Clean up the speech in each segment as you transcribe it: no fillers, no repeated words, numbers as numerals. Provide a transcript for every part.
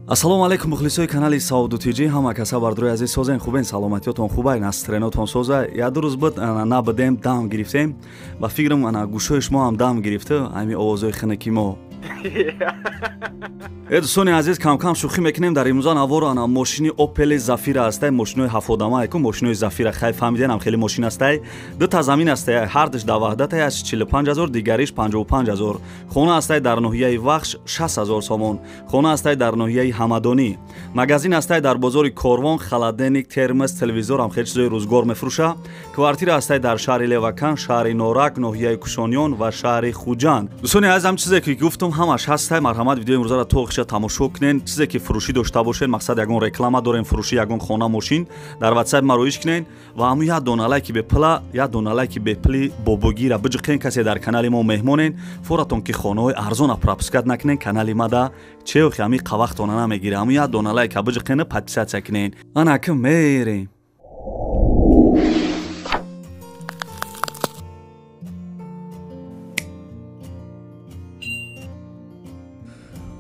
Ассалому алайкум мухлисои канали Сауду ТЖ, ҳама каса бардорои азиз созен, хубен, саломатиётон хубай, настроениятон соза. Я ду рӯз буд набудем, дам гирифтем. Ба фикрам ана гӯшои шумо ҳам дам гирифта, ҳами овозои хинаки мо. Дӯстони азиз, кам-кам шӯхӣ мекунем. Дар имрӯза наворо ана мошини Опел Зафира ҳастай, мошинои ҳафодама ку, мошинои Зафира хай фаҳмиденам, хеле мошин ҳастай. Ду та замин ҳастай, ҳардуш дар ваҳдатай аз 45 000, дигариш 55 000. Хона ҳастай дар ноҳияи Вахш 60 000 сомон. Хона ҳастай дар ноҳияи Ҳамадонӣ. Магазин ҳастай дар бозори Корвон, холодильник, термос, телевизор ҳам хеле чизои рӯзгор мефурӯша. Квартира ҳастай дар шаҳри Левакан, шаҳри Норак, ноҳияи Кушониён ва шаҳри Хуҷанд. Дӯстони азиз, ҳам чизе ки гуфтум ҳамаш ҳастай. Марҳамат, видеои имрӯзаро то охиша тамошо кунен. Чизе ки фурӯшӣ дошта бошед, мақсад ягон реклама дорем, фурӯши ягон хона, мошин, дар ватсап мароиш кунен ва ҳамун як дона лайки бепула, як дона лайки бепули бобогира биҷиқен. Касе дар канали мо меҳмонен, форатон ки хонаҳои арзона пропускать накунен, канали мада чеохи ҳами қавақтона намегира. Ҳамун як дона лайка биҷиқена, подписаться кунен. Анаки мерем.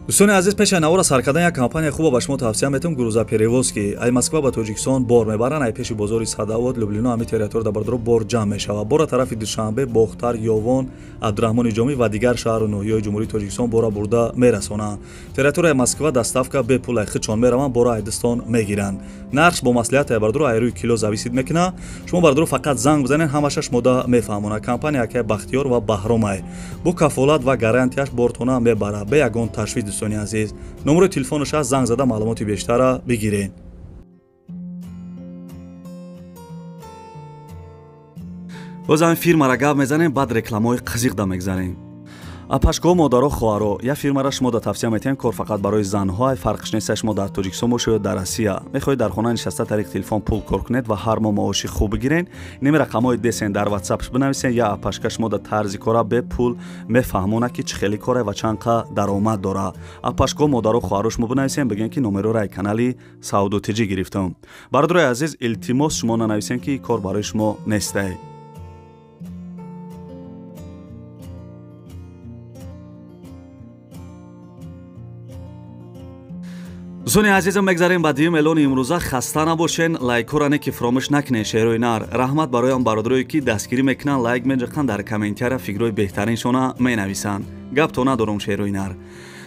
Дӯстони азиз, пеши навора сар кардан як компания хуба ба шумо тавсия метавам, грузоперевозки. Ай Москва ба Тоҷикистон бор мебаранд, ай пеши бозори Садовод, Люблино, ҳами территория бардоро бор ҷамъ мешавад. Бора тарафи Душанбе, Бохтар, Ёвон, Абдураҳмони Ҷомӣ ва дигар шаҳру ноҳияҳои Ҷумҳурии Тоҷикистон бора бурда мерасонанд. Территорияи Москва доставка бепул, ай худшон мераванд, бора айдистон мегиранд. Нархш бо маслиҳат ай бардоро, ай рӯи кило зависит мекунад. Шумо бардоро фақат занг бизанед, ҳамаша шумода мефаҳмонад. Компания акай Бахтиёр ва Баҳромай. Бо кафолат ва гарантияш бортона мебарад, бе ягон ташвиш. Дӯстони азиз, номерои телефонаш аст, занг зада маълумоти бештарра бигиред. Боз ҳамин фирмара гап мезанем, баъд рекламаҳои қизиқда мегзарем. Апашкоҳо, модаро, хоҳаро, як фирмара шумо да тавсия метиҳем, кор фақат барои занҳо, фарқш нест шумо дар Тоҷикистон бошед ё дар Россия. Мехоҳед дар хона нишаста тариқи телефон пул кор кунед ва ҳар моҳ маоши хуб бигирен, ними рақамҳои десен дар ватсапш бинависен, я апашка шумо да тарзи кора бепул мефаҳмонад, ки чӣ хеле коре ва чанд қа даромад дора. Апашкоҳо, модаро, хоҳаро, шумо бинависен, бигӯен ки номероро ай канали Сауду ТЖ гирифтам. Бародарои азиз, илтимос, шумо нанависен ки кор барои шумо нестай. Дӯстони азизам, мегзарем ба дуюм эълони имрӯза. Хаста набошен, лайкҳоро не ки фуромӯш накунед. Шеърои нар, раҳмат барои он бародарое ки дастгирӣ мекунанд, лайк меҷиқанд, дар комментария фикрҳои беҳтариншона менависанд. Гапто надорум, шеърои нар.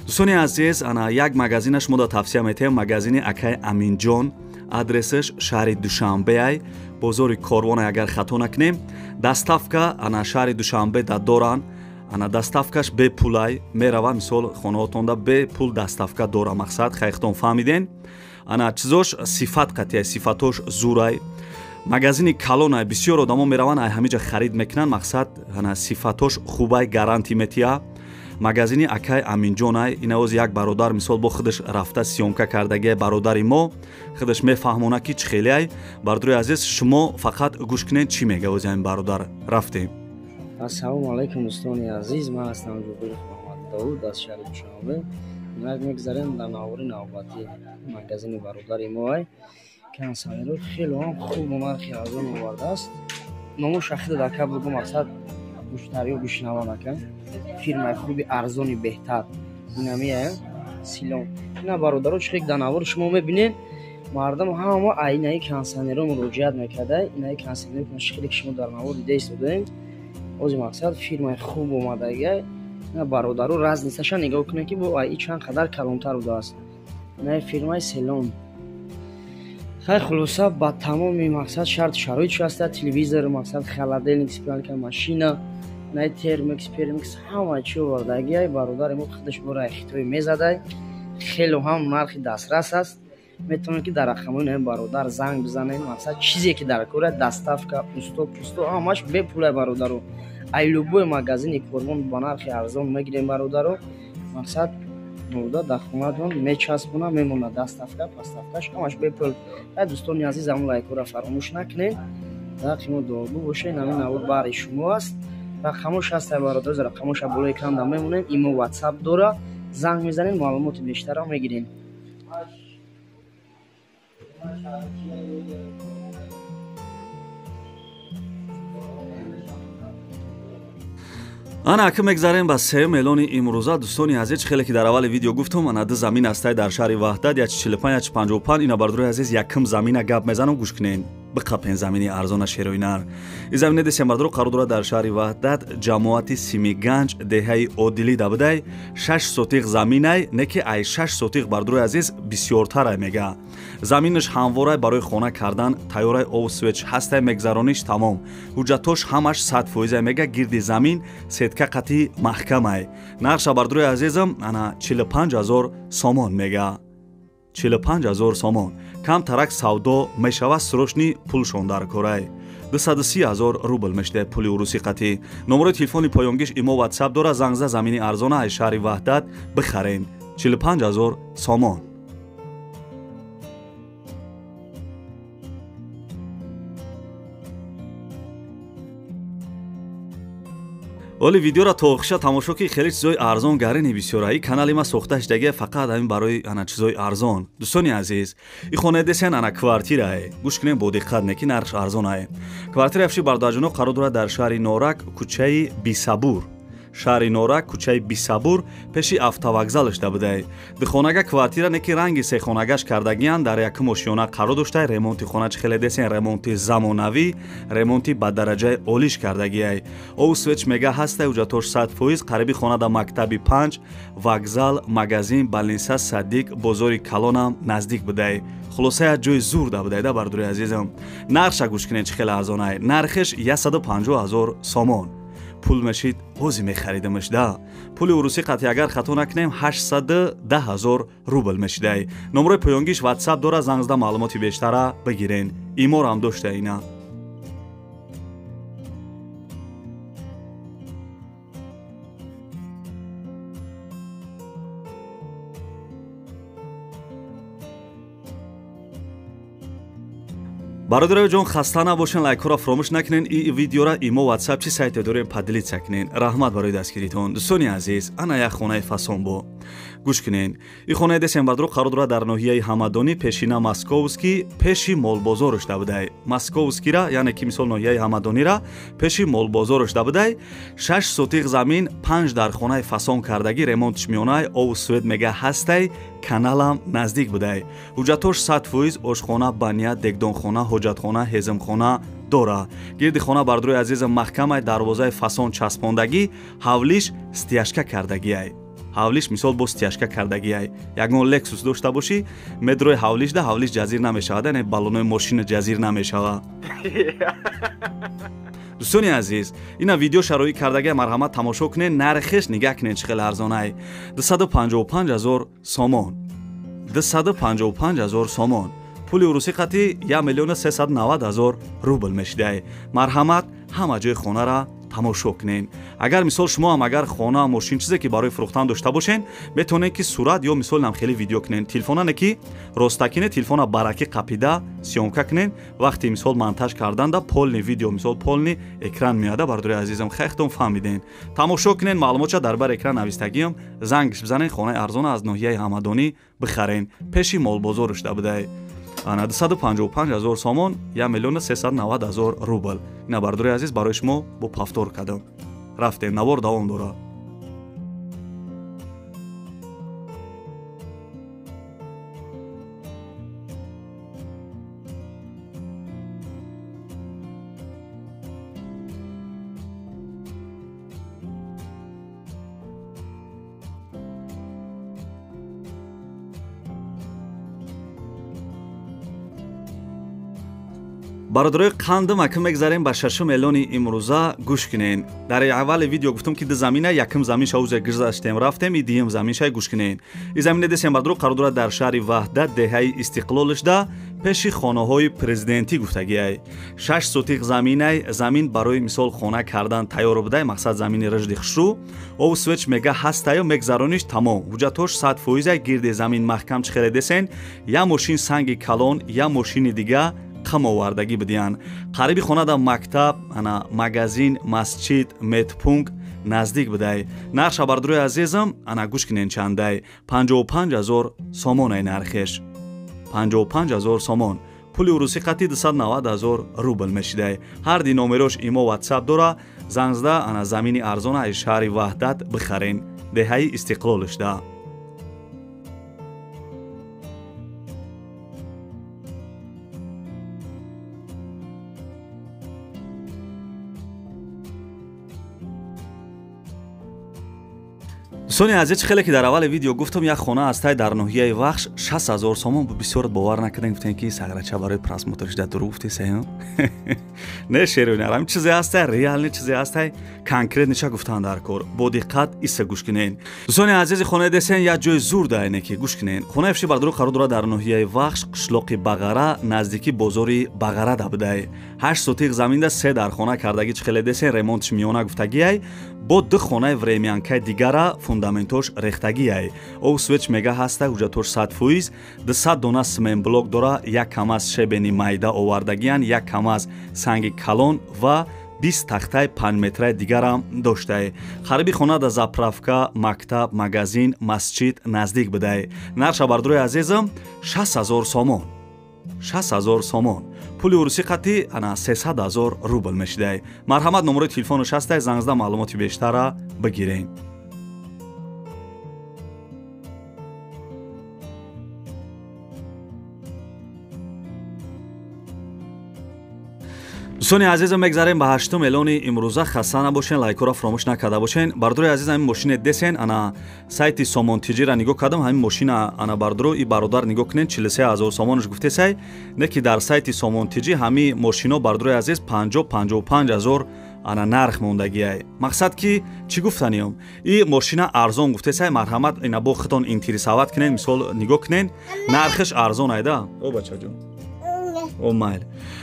Дӯстони азиз, ана як магазина шумо да тавсия метиҳем, магазини акай Аминҷон. Адресаш шаҳри Душанбеай, бозори Корвонай, агар хато накунем. Доставка ана шаҳри Душанбе да доранд. Ана доставкаш бепулай мерава, мисол хонаотонда бепул доставка дора. Мақсад хайхтон фаҳмиден. Ана чизош сифат қатия, сифатош зурай. Магазини калонай, бисёр одамо мераванд, ай ҳамиҷа харид мекунанд. Мақсад ана сифатош хубай, гарантия метия. Магазини акай Аминҷонай. Инавоз як бародар мисол бо худаш рафта съёмка кардагиай, бародари мо худаш мефаҳмонад ки чӣ хелеай. Бародарои азиз, шумо фақат гӯш кунед чӣ мега ози ҳамин бародар. Рафтем. Ассалому алайкум, дӯстони азиз, ман ҳастам Ҷобиров Муҳаммад Довуд аз шаҳри Душанбе. Инак мегзарем дар навори навбатӣ магазини бародари моай. Консанеро хеле ҳам хубу нархи арзон овардааст. Номоша хеле дар каб бугу, мақсад муштариё бишнаванд ака. Фирмаи хуби арзони беҳтар. Инамия Силон. Ина бародаро, чӣ дар навори шумо мебинед, мардам ҳама айнаи консанеро муроҷиат мекарда. Инаи консанеро хеле ки шумо дар навор дида истодаем. Ози мақсад фирмаи хуб омадагия. Бародару, разницаша нигоҳ кунед, ки бо аи чанд қадар калонтар будааст. Инаи фирмаи Селон. Хай, хулоса, ба тамоми мақсад шарту шароит шу ҳаста: телевизор, мақсад холодильник, стиралка машина, инаи термикс, пермикс, ҳама чи овардагия. Бародари мо худаш бораи хитои мезадай. Хело ҳам нархи дастрас аст. Метавонед ки дар рақамҳои наи бародар занг бизанед. Мақсад чизе ки дар кора, доставка, усто пусто, ҳамаш бепулай, бародаро. Ай любой магазини Корвон ба нархи арзон мегирем, бародаро. Мақсад бурда дар хонатон мечаспона, мемонад, доставка, поставкаш ҳамаш бепул. Ай дӯстони азиз, ҳамон лайкҳоро фаромӯш накунед. Ҳаққи мо дуогӯ бошед. Ҳамин навор баҳри шумо аст. Рақамош ҳаста, бародаро, рақамоша болои экран мемонем. Имо, ватсап дора, занг мезанед, маълумоти бештарро мегирем. Ана ака мегзарем ба сеюм эълони имрӯза. Дӯстони азиз, хеле ки дар аввали видео гуфтум, ана ду замин ҳастай дар шаҳри Ваҳдат, 145, 155. Ина бардорои азиз, якум замина гап мезанам, гӯш кунен. Биқапен замини арзона шерои нар. Ин замина десем бардоро қарор дорад дар шаҳри Ваҳдат, ҷамоати Симиганҷ, деҳаи Одилӣ дабудай. 6 сотиқ заминай, не ки ай 6 сотиқ бардорои азиз бисёртарай мега. Заминаш ҳамворай, барои хона кардан тайёрай, ов свеч ҳастай, мегзарониш тамом. Ҳуҷҷатош ҳамаш 100% мега, гирди замин сетка қатӣ маҳкамай. Нархша бардорои азизам ана 45 000 сомон мега. 45 000 сомон. Кам тарак савдо мешавад, срочни пулшон дар корай. 230 000 рубл мешуда пули урусӣ қатӣ. Номерои телефони поёнгиш имо WhatsApp дора, занг за замини арзона аз шаҳри Ваҳдат бихарен. 45 000 сомон. Оли видеора то охиша тамошо ки хеле чизои арзон гарини бисёра. И канали ма сохта шудагия фақат ҳамин барои ана чизои арзон. Дӯстони азиз, и хона десен ана квартирае. Гӯш кунем бо диққат, не ки нархш арзонае. Квартира афши бародарҷоно қарор дорад дар шаҳри Норак, кӯчаи Бисабур. Шаҳри Норак, кӯчаи Бисабур, пеши автовокзалаш дабудай. Духонага квартира, не ки ранги сехонагаш кардагиян, дар якум ошёна қарор доштай. Ремонти хона чӣ хеле десен, ремонти замонавӣ, ремонти ба дараҷаи олиш кардагиай. Ов свеч мега ҳастай, ҳуҷҷатош 100%, қариби хона да мактаби 5, вокзал, магазин, балниса, садик, бозори калонам наздик будай. Хулоса як ҷои зур да будай да бардори азизам. Нархша гӯш кунед чӣ хеле арзонай. Нархеш 150 000 сомон. Пул мешид, ҳози мехаридамаш да. Пули урусӣ қатъи агар хато накунем 810 000 рубл мешидай. Номерои поёнгиш WhatsApp дора, занг зада маълумоти бештара бигирен. Иморам дошта ина. Бародарои ҷон, хаста набошен, лайкҳоро фаромӯш накунен, и видеора имо WhatsApp чи сайте дорем поделиться кунен. Раҳмат барои дастгиритон. Дӯстони азиз, ана як хонаи фасон бо. Гӯш кунен. И хонаи десем бардоро қарор дорад дар ноҳияи Ҳамадонӣ, пешина Московский, пеши молбозорш дабудай. Московскийра, яъне ки мисол ноҳияи Ҳамадонира, пеши молбозорш дабудай. 6 сотиқ замин, 5 дар хонаи фасон кардагӣ, ремонтш миёнай, ов свет мега ҳастай, каналам наздик будай. Ҳуҷҷатош 100%, ошхона, баня, дегдонхона, ҳоҷатхона, ҳезмхона дора. Гирди хона бардорои азизам маҳкамай, дарвозаи фасон часпондагӣ, ҳавлиш стяжка кардагиай. Ҳавлиш мисол бо стяжка кардагиай. Ягон Лексус дошта бошӣ, медрои ҳавлиш да ҳавлиш ҷазир намешавад, яъне баллонои мошина ҷазир намешавад. Дӯстони азиз, ина видео шароӣ кардагия, марҳамат тамошо кунед, нархеш нигаҳ кунед чӣ хеле арзонай. 255 000 сомон. 255 000 сомон. Пули урусӣ қатӣ 1 390 000 рубл мешидай. Марҳамат ҳама ҷои хонара тамошо кунед. Агар мисол шумо ҳам агар хона, мошин, чизе ки барои фурӯхтан дошта бошен, метавонед ки сурат ё мисол нам хеле видео кунед. Телефона не ки ростакине, телефона баракӣ қапида съёмка кунед. Вақти мисол монтаж карданда полный видео, мисол полный экран меояда. Бардори азизам, хайхтон фаҳмиден. Тамошо кунед, маълумотша дар бар экран навистагиам, зангш бизанед, хонаи арзона аз ноҳияи Ҳамадонӣ бихарен. Пеши молбозорш дабудай. Ана 255 000 сомон, 1 390 000 рубл. Ина бардори азиз барои шумо бо повтор кардам. Рафтем, навор давом дорад. Бародарои қандам, ака мегзарем ба шашум эълони имрӯза, гӯш кунен. Дар аввали видео гуфтам ки ду замина, якум заминша узе гузаштем рафтем, и дуюм заминша гӯш кунен. И замина десем бардоро қарор дорад дар шаҳри Ваҳдат, деҳаи Истиқлолшда, пеши хонаҳои президентӣ гуфтагиай. 6 сотиқ заминай, замин барои мисол хона кардан тайёр будай, мақсад замини рашди хушрӯ. Ов свеч мега ҳастаю, мегзарониш тамом. Ҳуҷҷатош 100%, гирди замин маҳкам чӣ хеле десен, я мошин санги калон, я мошини дига қам овардагӣ бидиҳанд. Қариби хонада мактаб, ана магазин, масҷид, медпункт наздик будай. Нархша бардорои азизам, ана гӯш кунен чандай. 55 000 сомонай нархеш. 55 000 сомон. Пули урусӣ қати 290 000 рубл мешидай. Ҳар ди номерош имо WhatsApp дора, занг зада ана замини арзона аз шаҳри Ваҳдат бихарен. Деҳаи Истиқлолшда. Дӯстони азиз, хеле ки дар аввали видео гуфтам, як хона ҳастай дар ноҳияи Вахш 60 000 сомон. Бисёр бовар накардем, гуфтем ки саграча барои просмотр шуда дурӯғ гуфтесаем. Не шеруни, ҳамин чизе ҳастай, реални чизе ҳастай, конкретниша гуфтан дар кор. Бо диққат иса гӯш кунен. Дӯстони азизи, хонаи десен як ҷои зур даине ки гӯш кунен. Хонаи фиши бардуру қарор дорад дар ноҳияи Вахш, қишлоқи Бағара, наздики бозори Бағара да будай. 8 сотиқ заминда 3 дар хона кардагӣ, чӣ хеле десен ремонтш миёна гуфтагиай, бо 2 хонаи времянкаи дигара фундаментош рехтагиай. Об свеч мега ҳаста, ҳуҷҷатош 100%, 200 дона сменблок дора, як камаз шебени майда овардагиян, як камаз санги калон ва 20 тахтаи 5 метраи дигарам доштае. Хариби хона да заправка, мактаб, магазин, масҷид наздик будае. Нарша бардурои азизам 60 000 сомон. 60 000 сомон. Пули урусӣ қати ана 300 000 рубл мешидай. Марҳамат, номерои телефонаш ҳастай, занг зада маълумоти бештара бигирен. Дӯстони азизам, мегзарем ба 8 эълони имрӯза. Хаста набошен, лайкҳоро фаромӯш накарда бошен. Бардурои азиз, ҳамин мошине десен, ана сайти Сомон Тиҷира нигоҳ кардам, ҳамин мошина ана бардуро и бародар нигоҳ кунен, 43 000 сомонаш гуфтесай, не ки дар сайти Сомон Тиҷи ҳамин мошино бардурои азиз 50-55 000 ана нарх мондагиай. Мақсад ки чӣ гуфтаниём? И мошина арзон гуфтесай, марҳамат, ина бо худтон интересовать кунен, мисол нигоҳ кунен, нархаш арзон айда. О бачаҷон. О майл.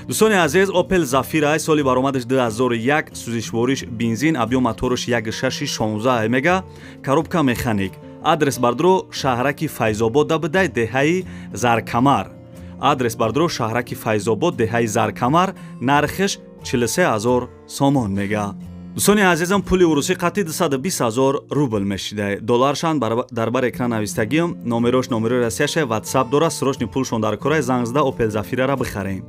Дӯстони азиз, Opel Zafira соли баромадаш 2001, сӯзишвориш бензин, объем мотораш 1.6 16 мега, коробка механик. Адрес бардро шаҳраки Файзобод да будай, деҳаи Заркамар. Адрес бардро шаҳраки Файзобод, деҳаи Заркамар, нархиш 43 000 сомон мега. Дӯстони азизам, пули урусӣ қати 220 000 рубл мешидай. Долларшан дар бар экран навистагиам, номерош номерои Россияша, WhatsApp дора, срочни пулшон дар корай, занг зада Opel Zafira-ра бихарем.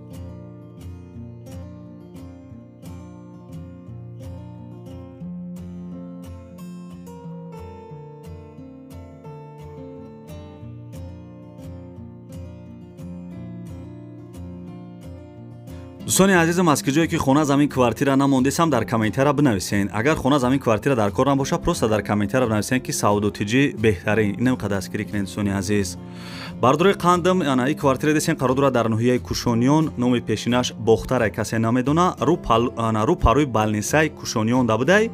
Дӯстони азизам, аз киҷое ки хона замин квартира намондесам, дар комментария бинависен. Агар хона замин квартира дар кор набоша, просто дар комментария бинависен ки Савдо Тиҷи беҳтарин. Инам қадар дастгирӣ кунед, дӯстони азиз. Бардорои қандам, ана и квартира десен қарор дорад дар ноҳияи Кушониён, номи пешинаш Бохтара, касе намедона, рӯ парои балнисаи Кушониён да будай.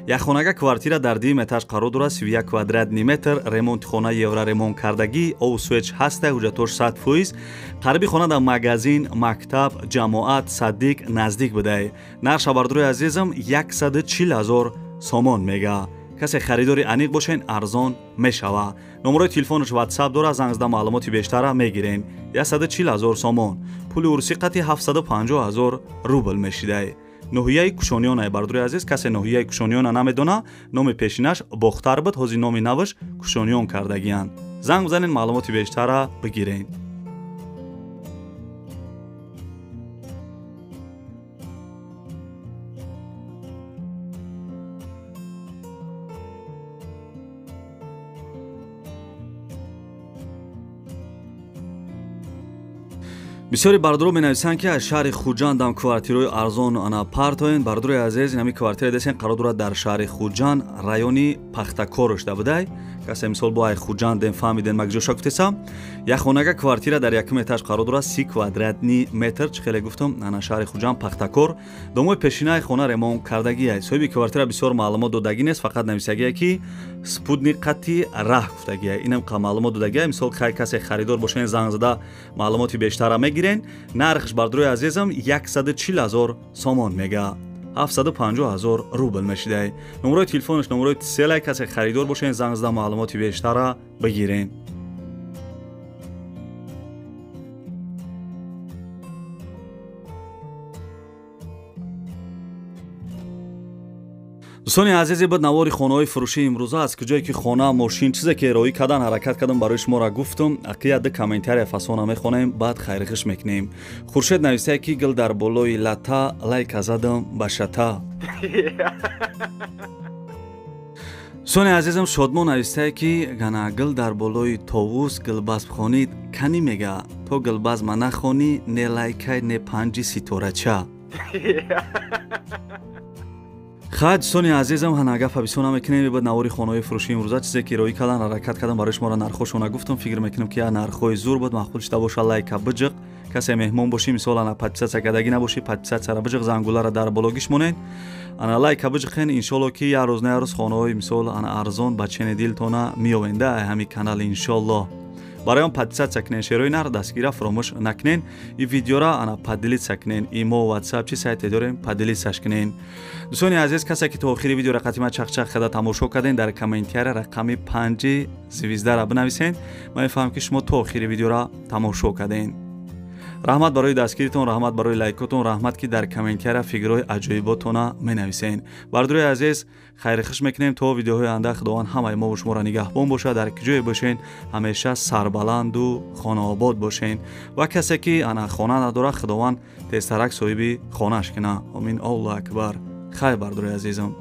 Як хонага квартира дар дуюм этаж қарор дорад, 31 квадратни метр, ремонти хона евроремонт кардагӣ, об свеч ҳаста, ҳуҷҷатош 100%. Қариби хона дар магазин, мактаб, ҷамоат, садик наздик будай. Нарша бардорои азизам 140 000 сомон мега. Касе харидори аниқ бошен, арзон мешава. Номерои телефонаш WhatsApp дора, занг зада маълумоти бештара мегирен. 140 000 сомон. Пули урусӣ қати 750 000 рубл мешидай. Ноҳияи Кушониёна, бардорои азиз, касе ноҳияи Кушониёна намедона, номи пешинаш Бохтар буд, ҳозир номи наваш Кушониён кардагиянд. Занг бизанед, маълумоти бештара бигирен. Бисёри бардоро менависанд, ки аз шаҳри Хуҷандам квартираҳои арзон ана партоен. Бардорои азиз, инами квартира десен қарор дорад дар шаҳри Хуҷанд, райони Пахтакорш да будай. Касе мисол бо ай Хуҷанден фаҳмиден магҷоша гуфтесам. Як хонага квартира дар якум этаж қарор дорад, 30 квадратни метр, чӣ хеле гуфтам, ана шаҳри Хуҷанд, Пахтакор. Домои пешинаи хона ремонт кардагиай. Соҳиби квартира бисёр маълумот додагӣ нест, фақат нависагие ки спутник қати раҳ гуфтагиай. Инам маълумот додагиай. Мисол хай касе харидор бошен, занг зада маълумоти бештара мегирен. Нархш бардорои азизам 140 000 сомон мега. 750 000 рубл мешидай. Номерои телефонаш номерои Тселай, касе харидор бошен, занг зада маълумоти бештара бигирен. Дӯстони азизи, буд навори хонаҳои фурӯшии имрӯза. Аз куҷое ки хона, мошин, чизе ки роӣ кардан ҳаракат кардам, барои шуморо гуфтам. Ақия ду комментария фасона мехонем, баъд хайрихиш мекунем. Хуршед нависае ки гил дар болои лата лайка задам ба шата. Дӯстони азизам, Шодмон нависае ки гана гил дар болои товус гилбазм хонид кани мега, то гилбазма нахонӣ не лайкай не панҷи ситорача. Хай, дӯстони азизам, ҳана гафа бисёр намекунем. Бад навори хонаҳои фурӯшии имрӯза, чизе ки роӣ кардан ҳаракат кардам, барои шуморо нархҳошона гуфтам. Фикр мекунам ки я нархҳои зур буд, маъқул шуда боша, лайка биҷиқ. Касе меҳмон бошӣ, мисол ана подписаться кардагӣ набошӣ, подписаться ра биҷиқ, зангуларо дар бологиш монед, ана лайка биҷиқен. Иншолло ки як рӯз на як рӯз хонаҳои мисол ана арзон ба чени дилтона меёвенда ҳамин канал иншолло. Барои он подписаться кунен, шерои нар дастгира фаромӯш накунен, и видеора ана поделиться кунен, имо, ватсап, чи сайте дорем, поделиться ш кунен. Дӯстони азиз, касе ки то охири видеора қатима чақчақ карда тамошо карден, дар комментария рақами панҷи звезда ра бинависен. Ман мефаҳмам ки шумо то охири видеора тамошо карден. Раҳмат барои дастгиритон, раҳмат барои лайкотон, раҳмат ки дар комментария фикрҳои аҷоиботона менависен. Бардорои азиз, хайрихиш мекунем то видеоҳои оянда. Худованд ҳамаи мову шуморо нигаҳбон бошад. Дар куҷое бошен, ҳамеша сарбаланду хонаобод бошен. Ва касе ки ана хона надорад, Худованд тезтарак соҳиби хонааш кунад. Омин, Аллоҳу акбар. Хайр, бардорои азизам.